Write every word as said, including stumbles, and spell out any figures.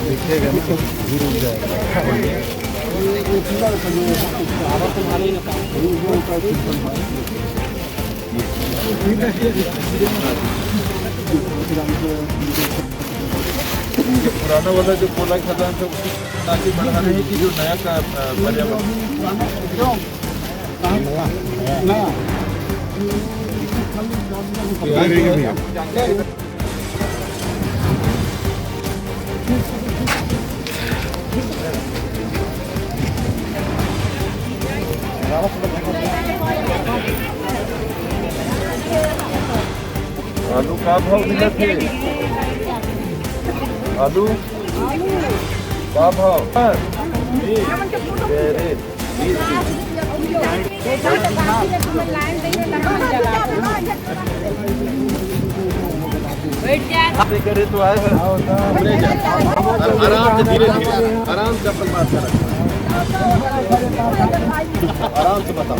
दिखेगा ना, गिर जाएगा। पुराना वाला जो कोला खदान था, उसकी ताकि बढ़ा रही थी, जो नया का, अ, पर्यावरण। आलू का भाव मिलत हे? आलू का भाव? अरे, करे तो आए हैं। आराम से, धीरे धीरे, आराम से अपन बात करें। आराम से बताओ।